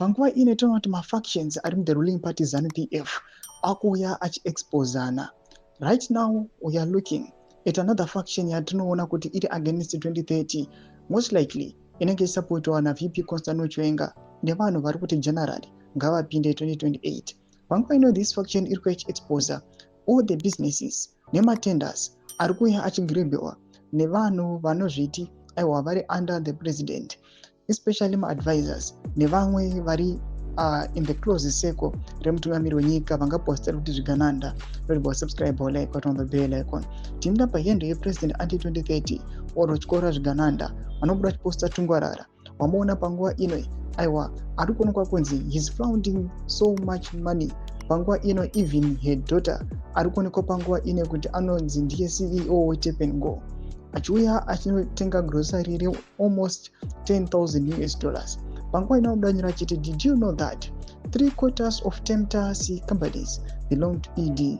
Panguva ino tinoona kuti mafactions ari muthe ruling party ZANU PF akuuya achiexposana. Right now we are looking at another faction yatinoona kuti iri against 2030, most likely inenge ichisapotiwa naVP Constantino Chiwenga nevanhu vari kuti generally ngavapinde 2028. Panguva ino this faction iri kuya ichiexposa all the businesses nematenders ari kuuya achigrebhewa nevanhu vanozviti aiwa vari under the president, especially maadvisors nevamwe vari in the close circle remutungamiri wenyika vangaposta kuti zvigananda. Notibva subscribe, like, on the bell icon. Timida pahandle yepresident anti 2030 orotyora zvigananda vanobuda vachiposta Tungwarara wamuona panguva ino aiwa ari kuonekwa kunzi he's flaunting so much money panguva ino. Even her daughter ari kuonekwa panguva ino kuti anonzi ndiye CEO weTap and Go, achiuya achinotenga grocery realmost 10,000 US dollars. Panguva ino anodanyira achiti, "Did you know that three quarters of Tempta's companies belong to ED?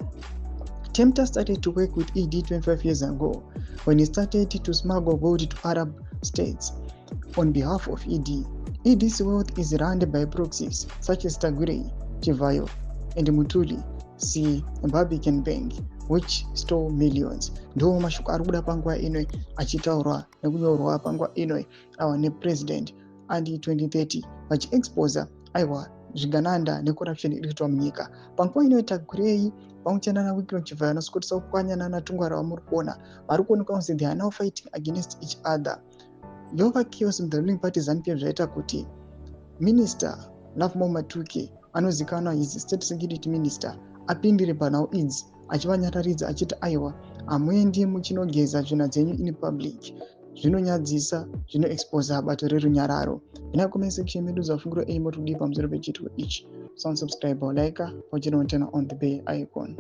Tempter started to work with ED 25 years ago when he started to smuggle gold to Arab states on behalf of ED. ED's wealth is run by proxies such as Tagwirei, Chivayo and Mutuli. See Barbican Bank, which stole millions." Ndo mashoko ari kuda panguva ino achitaurwa nekunyorwa panguva ino awa nepresident anti 2030, vachiexposa aiwa zvigananda necorruption iri kuitwa munyika panguva ino. Tagwirei pamwe chete naWicknell Chivayo anosvikotisa kukwanyana naTungwara vamuri kuona vari kuonekwa kunzi they are now fighting against each other. Yova chaos in the ruling party ZANU PF. Zvaita kuti Minister Lovemore Matuke, anozikanwa as state security minister, apindire panhau idzi achivanyararidza achiti aiwa, hamuendi muchinogeza tsvina dzenyu in public, zvinonyadzisa, zvinoexposa bato rerunyararo. Ina comment section medu zafungiro enyu motodii pamusoro pechiitiko ichi. Subscribe, like, pachino turn on the bell icon.